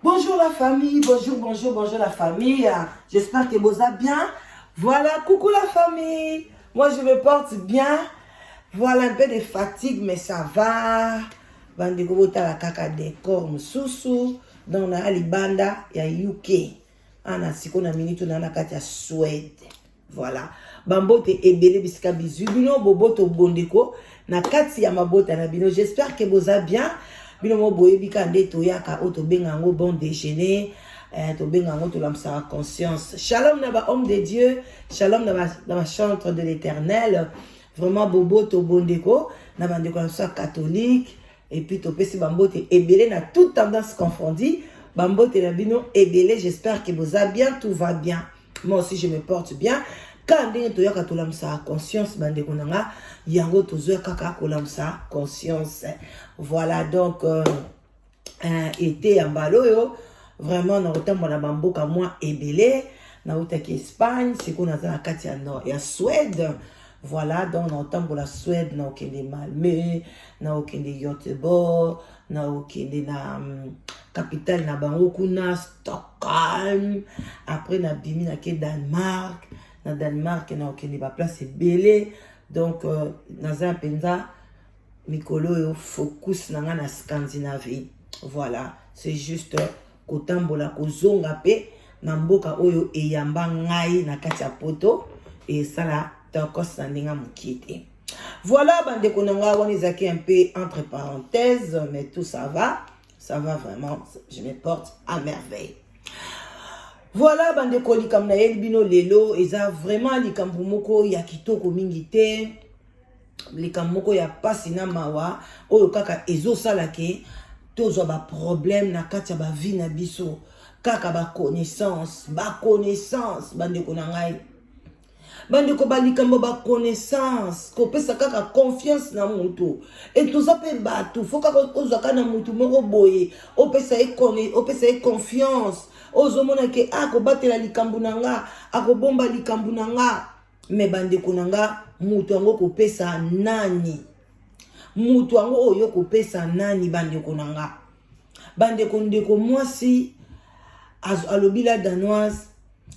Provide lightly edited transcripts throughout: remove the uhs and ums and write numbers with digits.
Bonjour la famille, bonjour, bonjour, bonjour la famille. J'espère que vous allez bien. Voilà, coucou la famille. Moi, je me porte bien. Voilà, un peu de fatigue, mais ça va. Bandeko botala kaka décor mosusu. Donc, na libanda ya UK. Ana siko na minute na na kati ya Suède. Voilà. Bambote ebele bisika bizwi bino boboto bondeko na kati ya mabota na bino. J'espère que vous allez bien. Bino mo boyebi ka nde toyaka oyo tobenga yango bon déjeuner. Tobenga yango tolamisaka conscience. Shalom na ba homme de Dieu, shalom na ba chantre de l'Éternel. Vraiment boboto bondeko na bandeko na biso ya catholique et puis topesi bambote ebele na toute tendance confondue. Bambote na bino ebele, j'espère que vous allez bien, tout va bien. Moi aussi je me porte bien. Kaka ndenge toyaka tolamisaka conscience, bandeko na nga, yango tozwa kaka kolamisa conscience. Voilà, donc ete ya mbala oyo vraiment na kotambola bamboka mwa ebele. Nautaki Espagne, sikoyo naza na kati ya, nord, ya Suède. Voilà, donc nakotambola Suède, naokende Malmö, naokende Göteborg, naokende na capitale na bango kuna, Stockholm. Après nabimi, nake Danemark. Na Danemark naokende baplace ebele. Donc naza mpenza mikolo oyo focus na nga na Scandinavie. Voilà, c'est juste kotambola, kozonga mpe na mboka oyo eyamba ngai na kati ya Poto, esala tokos na ndenge mokie te. Voilà, bandeko na ngai, wana ezalaki un peu entre parenthèses, mais tout ça va, ça va vraiment, je me porte à merveille. Voilà, bandeko, likambo nayeli bino lelo eza vraiment likambo moko ya kitoko mingi te, likambo moko ya pasi na mawa oyo kaka ezosala ke tozwa baproblème na kati ya bavie na biso, kaka baconnaissance, baconnaissance. Bandeko na ngai, bandeko, balikambo baconnaissance, kopesa kaka confiance na motu e toza mpe bato, faut kaka ozwaka na motu moko boye, opesa ye confiance, ozomona ke akobatela likambo na nga, akobomba likambo na nga. Mais bandeko na nga, motu yango kopesa nani? Motu yango oyo kopesa nani? Bandeko na nga, bandeko, ndeko mwasi alobi la Danoise,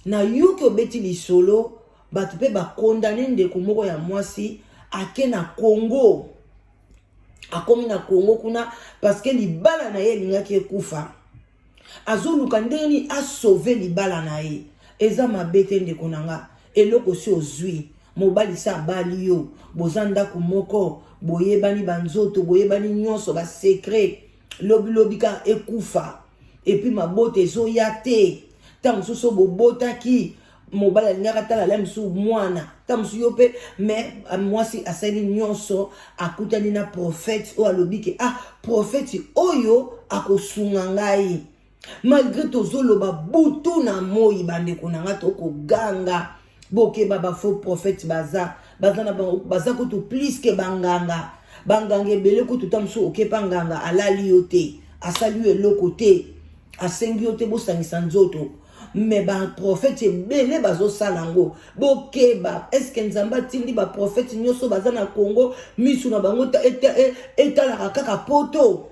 nayoki obeti lisolo, bato mpe bakondane. Ndeko moko ya mwasi ake na Congo, akomi na Congo kuna parce que libala na ye elingaki ekufa, azoluka ndenge nini asauve libala na ye. Eza mabe te, ndeko na nga. Eloko si ozwi mobali, si abali yo, boza ndako moko, boyebani banzoto, boyebani nyonso, basecret, lobilobi kaka ekufa. Et puis mabota ezoya te. Ntango mosusu bobotaki, mobali alingaka tala la mosusu mwana, ntango mosusu yo mpe. Mais mwasi asali nyonso, akutani na prophète oyo alobi ke ah, prophète oyo akosunga ngai malgré tozoloba butu na moi. Bandeko na nga, tokoganga, bokeba, bafaux prophète baza na bango, baza kutu plus ke banganga. Banganga ebele kutu, ta mosusu okepa nganga, alali yo te, asali yo eloko te, asengi yo te bosangisa nzoto. Mais baprophète ebele bazosala yango, bokeba. Est-ce Nzambe atindi baprophète nyonso baza na Congo? Misu na bango etalaka kaka Poto.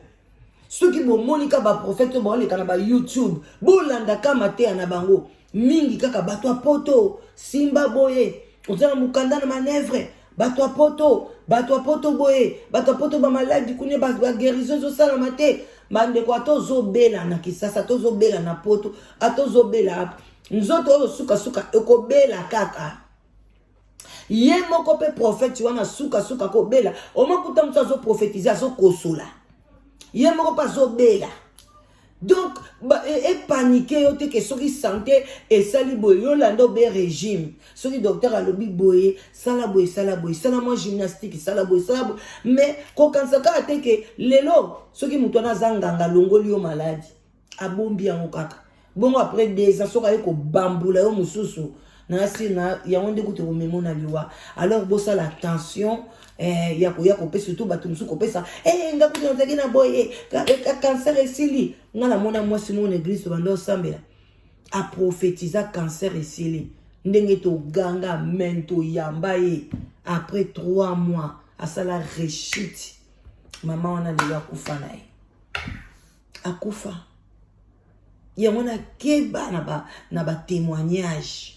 Soki bomoni ka baprophète oyo baoleka na baYouTube, bolandaka mateya na bango mingi, kaka bato ya Poto. Simba boye, oza na mokanda na manœuvre, bato ya Poto, bato ya Poto boye, bato ya Poto, bamaladi kuna, baguérison ezosalama te. Bandeko, ata ozobela na Kisasa, ata ozobela na Poto, ata ozobela nzoto oyo, sukasuka ekobela kaka. Ye moko mpe prophète wana sukasuka kobela. Omakuta mosu azoprophétise, azokosola, ye moko mpe azobela. Donc epaniquer yo te ke soki santé esali boye, yolanda obe régime. Soki docteur alobi boye, sala boye, sala boye, sala mwa gymnastique, sala boye, sala boye. Mais kokanisa kaka te ke lelo soki moto wana aza nganga, alongoli yo maladi, abombi yango kaka bongo. Après 2 ans, soki aye kobambula yo mosusu na asili na yango, nde kutu komemo na liwa. Alors bosala attention ya koya kopesa, surtout bato mosusu kopesa nga kutu nazalaki na boye, cancer esili. Nga namona mwasi moko na église, tobanda osambela, aprofetiza cancer esili. Ndenge toganga men, toyamba ye, après 3 mois asala rechute. Mama wana lelo akufa na ye, akufa. Yango na keba na ba témoignage.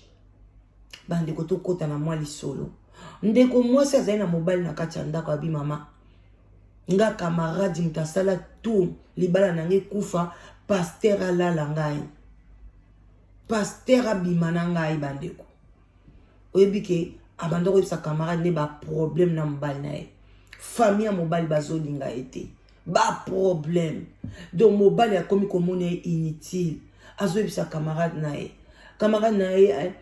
Bandeko, tokɔta na mwa lisolo. Ndeko mwasi azali na mobali na kati ya ndako. Abi mama nga, camarade moto asala tout libala na ngai ekufa, pasteur alala ngai, pasteur abima na ngai. Bandeko, oyebi ke abanda koyebisa camarade nde baproblème na mobali na ye, famille ya mobali bazolinga ye te, baproblème. Donc mobali akomi komona ye inutile. Azoyebisa camarade na ye, camarade na ye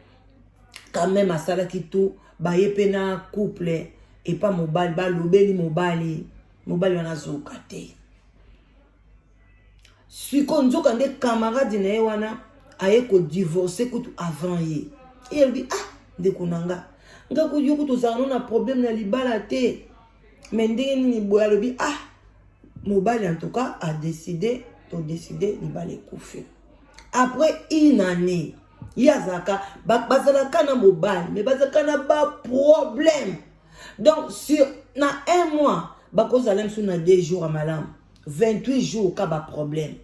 quand même asalaki tout, baye mpe na couple epa mobali, balobeli mobali, mobali wana azoka te. Sikoyo nzoka nde camarade na ye wana aye kodivorce kutu avant ye. Ye alobi: "Ah, ndeko na nga, nga yo kutu ozala no na problème na libala te, mais ndenge nini boye?" Alobi: "Ah, mobali en tout cas adécidé, todécidé, libala ekufi." Après une année, ye azalaka, bazalaka na mobali, mais bazalaka na baproblème. Donc sur na un mois, bakozala misu na 2 jours ya malamu, 28 jours ka baproblème.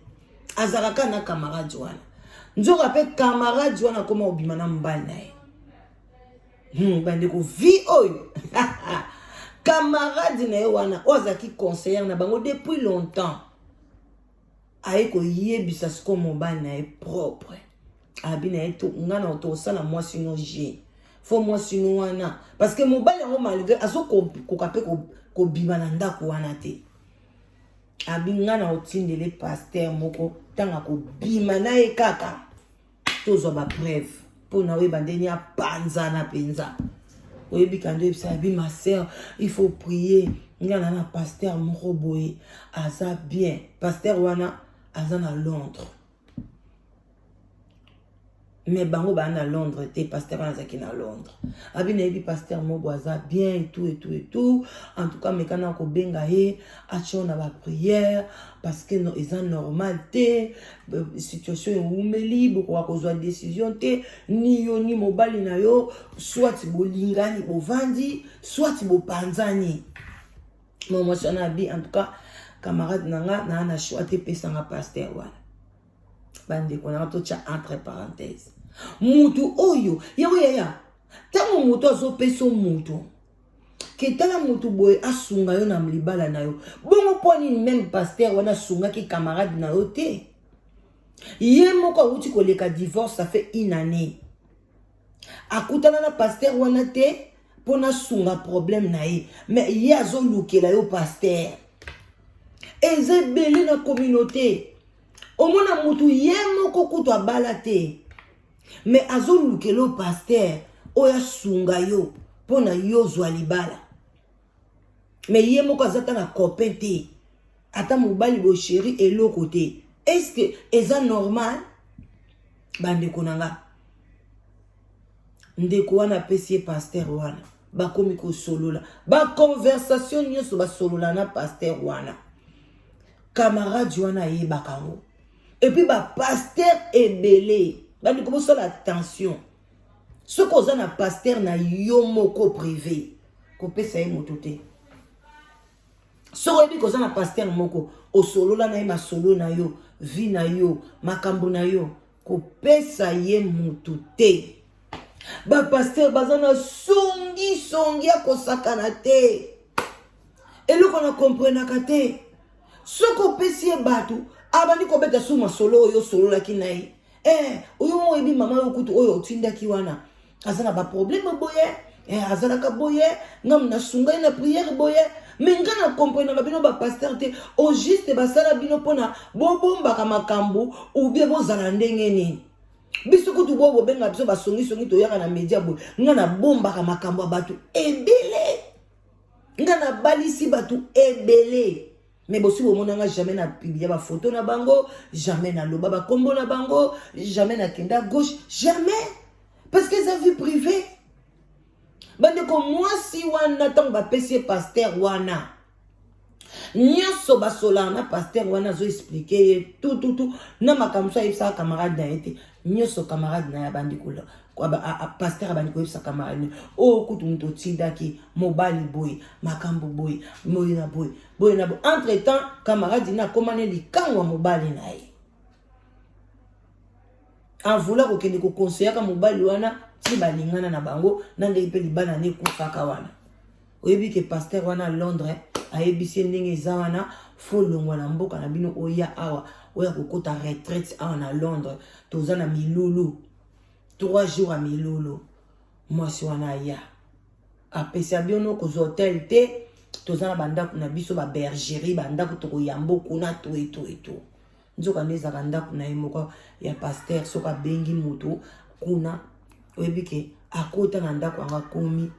Azalaka na camarade wana. Nzoka mpe camarade wana akoma kobima na mobali na ye. Bandeko, vie oyo, camarade na ye wana oyo azalaki conseillère na bango depuis longtemps aye koyebisa sikoyo mobali na ye propre. Abi na ye: "Nga na tosala mwasi no je fo mwasi no wana", parce que mobali yango, malgré azokoka mpe kobima na ndako wana te. Abi: "Nga na otindele pasteur moko, ntango akobima na ye kaka, tozwa bapreuve mpo na oyeba ndeni apanzana mpenza." Oyebi kando oyebisa, abi: "Ma sœur, il faut prier. Nga na pasteur moko boye, aza bien." Pasteur wana aza na Londres, mais bango baa na Londres te. Pasteur wana azalaki na Londres. Abi: "Nayebi pasteur moko aza bien et tout et tout et tout. En tout cas, mekana kobenga ye, atia na baprière, parce que no, eza normal te. Situation ewumeli, bokoka kozwa décision te, ni yo ni mobali na yo. Soit bolingani, bovandi, soit bopanzani." Mo mwasi wana abi: "En tout cas, camarade na nga, naa na choix te, epesanga pasteur wana." Bandeko nanga, totya entre parenthèse, mutu oyo yango yaya, ntango moto azopesa mutu ke tala motu boye asunga yo na libala na yo bongo, mpo nini même pasteur wana asungaki camarade na yo te? Ye moko awuti koleka divorce, ça fait une année, akutana na pasteur wana te mpo nasunga problème na ye, mais ye azolukela yo pasteur. Eza ebele na communauté. Omona motu ye moko kutu abala te, mais azolukela yo pasteur oyo asunga yo mpo na yo ozwa libala, mais ye moko aza ata na copain te, ata mobali bochéri, eloko te. Est-ce eza normal, bandeko na nga? Ndeko wana apesi ye pasteur wana, bakomi kosolola, baconversation nyonso basolola na pasteur wana, camarade wana ayebaka yango. Et puis bapasteur ebele, bandeko, bosala attention. Soki oza na pasteur na yo moko privé, kopesa ye moto te. Soki oyebi koza na pasteur moko, osolola na ye masolo na yo, vie na yo, makambo na yo, kopesa ye motu te. Bapasteur baza na songisongi ya kosakana te. Eloko na komprenaka te, soki opesi ye bato, abandi kobeta su masolo oyo osololaki na ye. Oyo mo oyebi mama oyo kutu oyo otindaki wana aza na baproblème boye, azalaka boye, ngamu nasunga ye na prière boye. Mais nga na komprenaka bino bapasteur te. Au juste basala bino mpona bobombaka makambo ou bien bozala ndenge nini? Biso kutu bo bobenga biso basongisongi, toyaka na média boye. Nga nabombaka makambo ya bato ebele, nga nabalisi bato ebele, mais bosi bomonanga jamais na publier bafoto na bango, jamais naloba bakombo na bango, jamais nakenda gauche, jamais, parce que eza vie privée. Bandeko, mwasi wana, ntango bapesi ye pasteur wana, nyonso basolaka na pasteur wana, azoexpliquer ye tututu na makambo so ayebisaka camarade na ye te. Nyonso camarade na ye abandi, pasteur abandi koyebisa camarade na oyo kutu moto otindaki mobali boye, makambo boye, boye na boye, boye na boye. Entre temps, camarade na akomani likango ya mobali na ye. Avula kokende kokonseyaka mobali wana ti balingana na bango na ndenge mpe libala na ekufaka wana. Oyebi ke pasteur wana Londres ayebisi ye ndenge eza wana, fo longwa na mboka na bino oya awa, oya kokota retraite awa na Londres, toza na milulu 3 jours ya milulu. Mwasi wana aya apesa bino kozwa hotel te, toza na bandako na biso ba bergerie, bandako tokoyambo kuna to eto eto. Nzoka nde ezalaka ndako na ye moko ya pasteur, soki abengi moto kuna oyebi ke akota na ndako yango akomi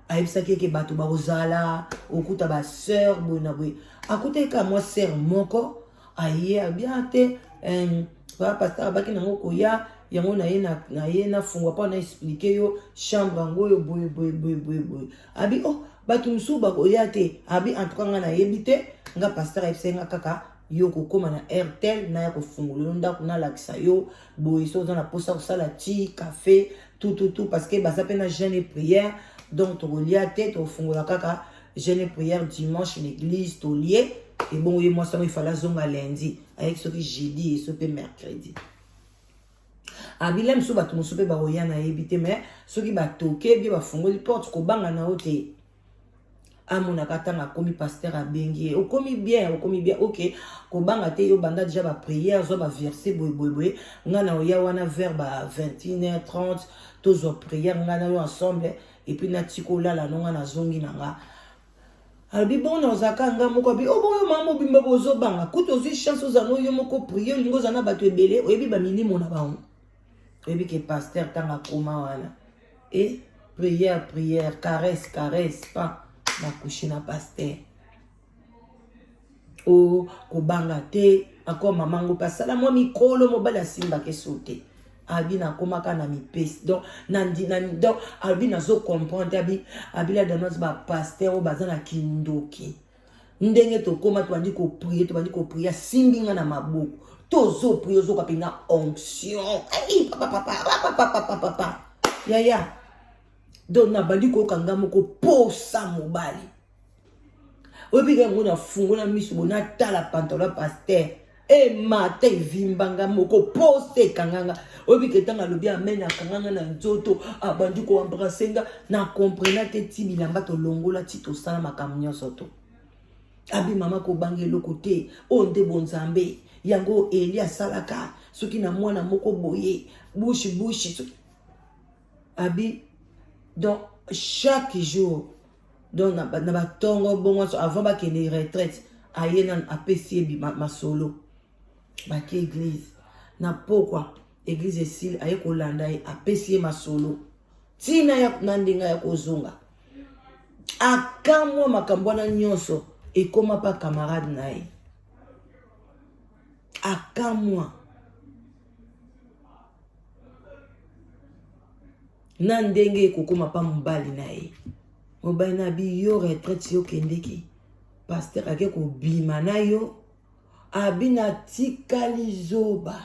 ayebisaki eke bato bakozala okuta ba sœur boye na boye, akutaki kaka mwa sœur moko aye abia te pasteur abaki nango koya yango na ye na ye nafungwa mpo na explike yo chambre yango oyo boye boye boye boye boye. Abi oh bato mosusu bakoya te, abi en tout cas nga nayebi te, nga pasteur ayebisaki nga kaka yo kokóma na airtel naya kofungola yo ndako nalakisa yo boye so oza na mposa kosala ti café tout tout tout, parce que baza mpe na jeûne et prière, donc tokolia te, tokofungola kaka jeûne et prière dimanche l'église tolie. Ebongo ye mwasi yango ifale azonga lundi, ayeki soki jeudi eso mpe mercredi. Abila mosusu bato mosusu mpe bakoya nayebi te, mais soki batoke bie bafungoli porte kobanga na yo te. Amonaka ntango akomi pasteur abengi ye, okomi bien, okomi bien, ok, kobanga te, yo banda déjà baprière, zwa baverse boye boye boye, ngai na oya wana vers ba 21h30 tozwa prière ngai na yo ensemble, et puis natika olala no ngai nazongi na nga. Alobi bon nazalaka nga moko, abi o boyo mama mobimba bozobanga kutu ozwi chance ozala no yo moko prie, olingi ozala na bato ebele, oyebi bamilimo na bango. Oyebi ke pasteur ntango akoma wana e prière prière caresse caresse pa bakushe na pasteur o kobanga te. Ako mama ngo mpe asala mwa mikolo mobali asimbaka eso te, abi nakomaka na mipesi donc donc abi nazo comprendre abi abila danoise bapasteur oyo baza na kindoki ndenge tokóma tobandi koprie, tobandi koprie, asimbi nga na maboko, tozoprie, ozoka mpenza onction papapapapapapapa yaya. Donc nabandi koyoka nga moko posa mobali oyebi yango, nafungola miso bo natala pantalon ya pasteur emata evimbanga moko posa ekanganga. Oyebi ke ntango alobi amen akanganga na nzoto, abandi koembrase nga, na comprena te ti bilamba tolongola ti tosala makambo nyonso to. Abi mama kobanga eloko te, oyo nde bonzambe yango Eli asalaka soki na mwana moko boye bushi bushi soki abi. Donc chaque jour donc na batongo bongo avant bakende retraite aye nanu apesi ye masolo, bake église na pokwa, église esili aye kolanda ye apesi ye masolo ntina na ndenge ya kozonga. Akamwa makambo wana nyonso ekóma pa camarade na ye, akamwa na ndenge ekokóma pa mobali na ye. Mobali na abi yo retraite yo okendeki, pasteur ake kobima na yo, abi natikali zoba.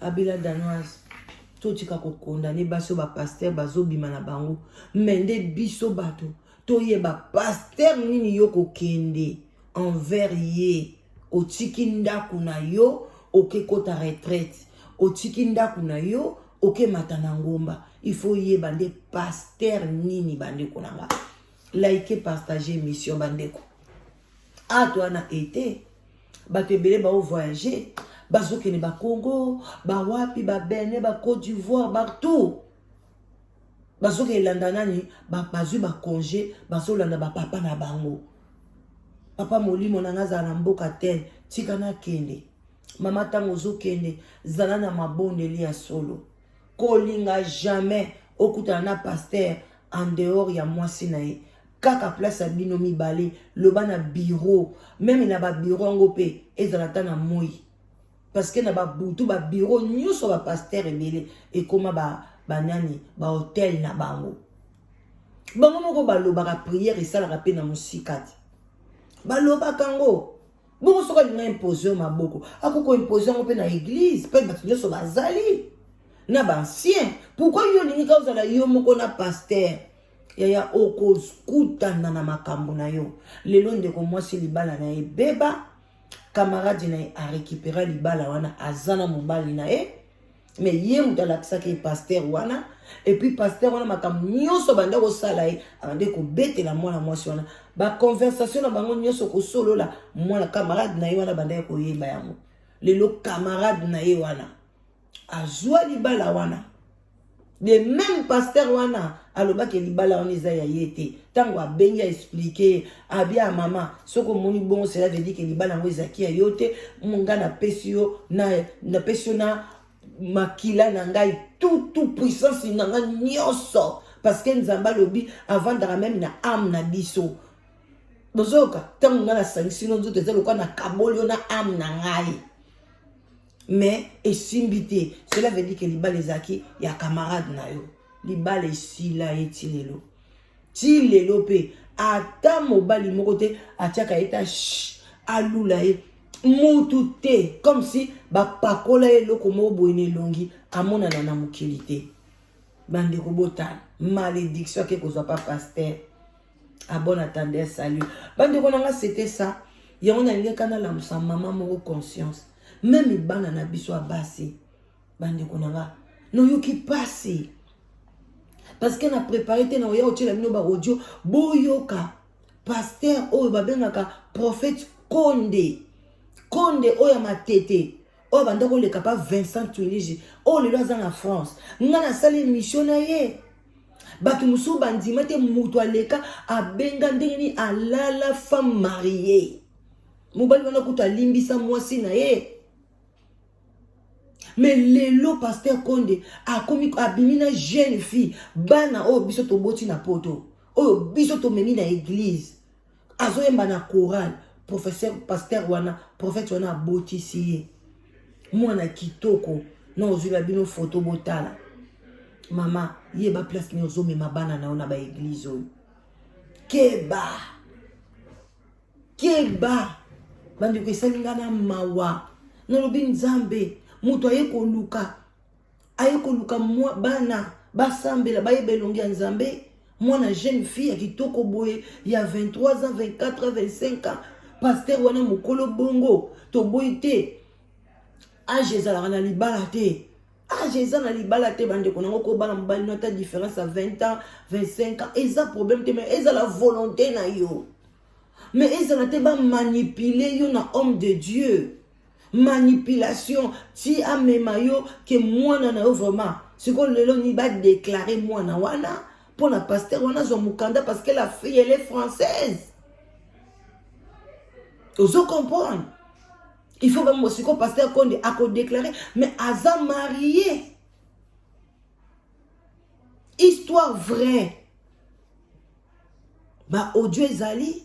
Abila danoise totika kokondane basi oyo bapasteur bazobima na bango, me nde biso bato toyeba pasteur nini yo kokende envers ye. Otiki ndako na yo oke kota retraite, otiki ndako na yo okemata na ngomba, il faut yeba nde pasteur nini. Bandeko na nga, like, partage émission. Bandeko, ato wana ete bato ebele baovoyage, bazokende bacongo, bawapi, babenin, bacôte d'ivoire, partout bazokende nani, bazwi bacongé, bazolanda bapapa na bango. Papa molimo na nga azala na mboka te, tika nakende. Mama, ntango ozokende zala na mabondeli ya solo, kolinga jamais okutana na pasteur en dehors ya mwasi na ye, kaka place ya bino mibale. Loba na bureau, même na babureau yango mpe ezala ata na moi, parce que na babutu babureau nyonso bapasteur ebele ekóma banani bahotel na bango. Bango moko balobaka prière esalaka mpe na mosika te, balobaka yango bongo. Soki alinga impose yo maboko, akoki koimpose yango mpe na église mpe bato nyonso bazali na baancien. Pourquoi yo olingi ka ozala yo moko na pasteur? Yaya, okokutana na makambo na yo lelo. Ndeko mwasi libala na ye beba. Camarade na ye arécupéra libala wana, aza na mobali na ye, mais ye moto alakisaki ye pasteur wana. Et puis pasteur wana, makambo nyonso banda kosala ye, abandi kobetela mwana mwasi wana baconversation na bango nyonso, kosolola. Mwana camarade na ye wana bandaki koyeba yango. Lelo camarade na ye wana azwa libala wana. Le même pasteur wana alobaki libala wana eza ya ye te. Ntango abengi, aexpliquer, abi ya mama, soki omoni bongo, cela veut dire que libala yango ezalaki ya yo te. Nga napesi yo, napesi yo na makila na ngai, tout puissance na ngai nyonso, parce que Nzambe alobi avandaka même na âme na biso. Bozoyoka, ntango ngai nasangisi no nzoto, eza lokola nakaboli yo na âme na ngai. Mais esimbi te, cela veut dire que libala ezalaki ya camarade na yo. Libala esila ye ti lelo, ti lelo mpe ata mobali moko te atiaka ye ta alula ye mutu te, comme si bapakola ye eloko moko boye na elongi, amonana na mokili te. Bandeko, botala malédiction ake kozwa pa pasteur. À bon entendeur, salut. Bandeko na nga, c'était ça. Yango nalingaka nalamusa mama moko conscience, même bana na biso ya basi. Bandeko na nga, noyoki pasi parce que na préparé te na oya kotiela bino baaudio. Boyoka pasteur oyo babengaka prophète Konde, Konde oyo ya Matete, oyo banda koleka pa Vincent Twiligi, oyo lelo aza na France. Nga nasali émission na ye, bato mosusu bandima te. Moto aleka abenga ndenge nini alala femme mariée. Mobali wana kutu alimbisa mwasi na ye, mais lelo pasteur Konde akomi, abimi na jeune fille, bana oyo biso toboti na Poto, oyo biso tomemi na église, azoyemba na chorale. Professeur, pasteur wana, prophète wana abotisi ye mwana kitoko. Na ozwila bino foto, botala. Mama, yeba place nini ozomema bana na yo na baéglise oyo. Keba, keba. Bandeko, esali nga na mawa. Nalobi, Nzambe, moto aye koluka, aye koluka mwa bana basambela, bayeba elongi ya Nzambe. Mwana jeune fille ya kitoko boye ya 23 ans, 24 ans, 25 ans, pasteur wana mokolo bongo. Toboyi te, âge ezalaka na libala te, âge eza na libala te. Bandeko nango, kobala mobali no ata différence ya 20 ans, 25 ans, eza problème te, mais ezala volonté na yo. Mais ezala te bamanipuler yo na homme de Dieu, manipulation ti amema yo ke mwana na yo. Vraiment, sikoyo lelo nini badéclarer mwana wana mpo na pasteur wana azwa mokanda, parce que la fille, elle est française. Ozo comprendre? Il faut bango sikoyo pasteur Konde akodéclarer, mais aza marié. Histoire vraie, baaudio ezali.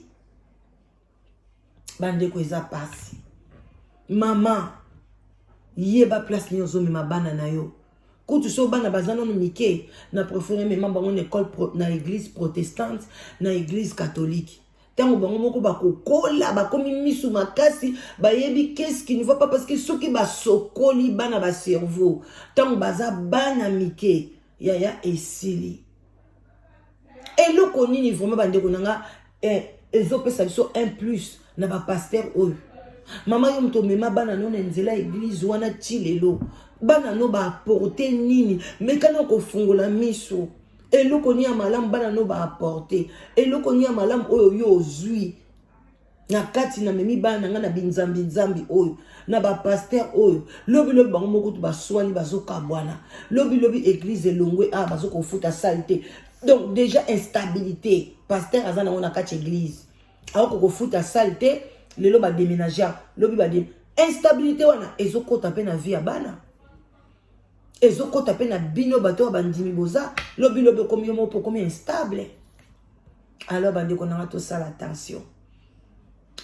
Bandeko, eza pasi. Mama, yeba place nini ozomema bana na yo. Kutu so bana baza nano mike, na préféré mema bango na école, na église protestante, na église catholique. Ntango bango moko bakokola, bakomi misu makasi, bayebi qu'est-ce qui ne va pas, parce que soki basokoli bana bacerveau ntango baza bana mike, yaya, esili. Eloko nini vraiment, bandeko na nga, ezopesa biso un plus na bapasteur oyo? Mama, yo moto omema bana no na nzela ya église wana ti lelo, bana no baapporter nini? Mekana kofungola miso. Eloko nini ya malamu bana no baapporter? Eloko nini ya malamu oyo yo ozwi na kati? Namemi bana na ngai na binzambi-nzambi oyo, na bapasteur oyo. Lobilobi bango moko tu baswani, bazokabwana. Lobilobi église elongwe awa, bazokofuta salle te. Donc déjà instabilité, pasteur aza nango na kati église, akoki kofuta salle te. Lelo badéménager, lobi bade instabilité wana ezokɔta mpe na vie ya bana, ezokɔta mpe na bino bato oyo bandimi boza. Lobilobi okomi yo moko mpo okomi instable. Alors bandeko nanga, tosala attention.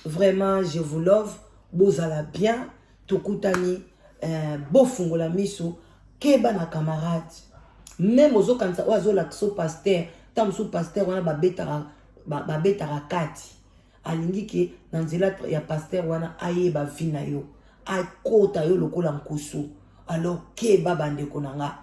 Vraiment, je vous love. Bozala bien, tokutani. Bofungola miso, keba na camarade. Même ozokanisa oyo azolakisa pasteur, ntango mosusu pasteur wana babetaka kati, alingi ke na nzela ya pasteur wana ayeba vie na yo, akota yo lokola nkusu. Alors keba, bandeko na nga,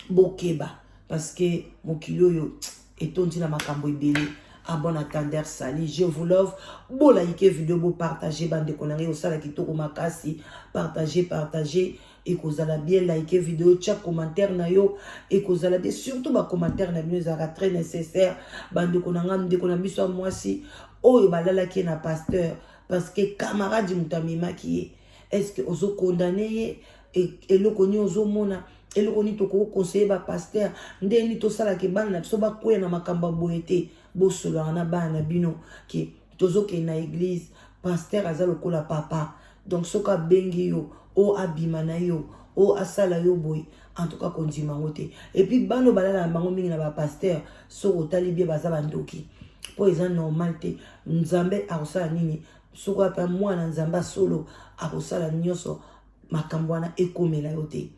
bokeba, parce que mokili oyo etondi na makambo ebele. À bon attendeur, salut, je vous love. Boliker vidéo, bopartager, bandeko na ngai, osala kitoko makasi. Partager, partager, ekozala bien. Like vidéo, tia commentaire na yo, ekozala bien. Surtout bacommentaire na bino ezalaka très nécessaire, bandeko na ngai. Ndeko na biso ya mwasi oyo balalaki ye na pasteur parce que camarade moto amemaki ye, est ce que ozocondamner ye? Eloko nini ozomona? Eloko nini tokoki conseiller bapasteur? Ndenge nini tosalaka bana na biso bakwea na makambo ya boye te? Bosolaka na bana na bino ke tozokende na église, pasteur aza lokola papa. Donc soki abengi yo o abima na yo, o asala yo boye, en tout cas kondima yango te. Et puis bana balala na bango mingi na bapasteur, soki otali bien, baza bandoki, mpo eza normal te. Nzambe akosala nini soki ape mwana Nzambe asolo akosala nyonso makambo wana ekomela yo te?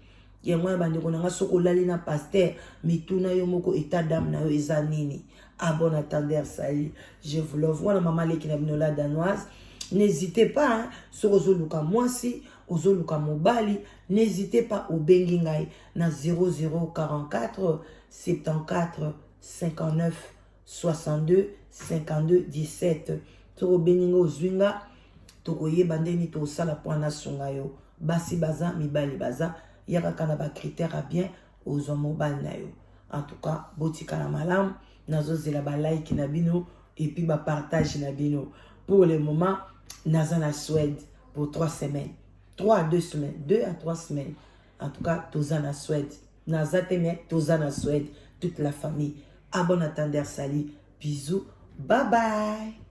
Yango wana, bandeko na nga, soki olali na pasteur, mituna yo moko, état d'âme na yo eza nini? À bon attendeur, salut, je vous love. Wana mama leki na bino, la Danoise. N'hésitez pas, hein, soki ozoluka mwasi, ozoluka mobali, n'hésitez pas, obengi ngai na 0044 74 59 62 52 17. Soki obengi ngai, ozwi nga, tokoyeba ndeni tosala mpo nasunga yo. Basi baza, mibali baza, ya kaka na bacritère ya bien, ozwa mobali na yo. En tout cas, botikala malamu. Nazozela balike na bino et puis bapartage na bino. Pour le moment, naza na Suède pour 3 semaines, 3 à 2 semaines, 2 à 3 semaines. En tout cas, toza na Suède, naza te, mais toza na Suède, toute la famille. À bon attendeur, salut, bisous, bye bye.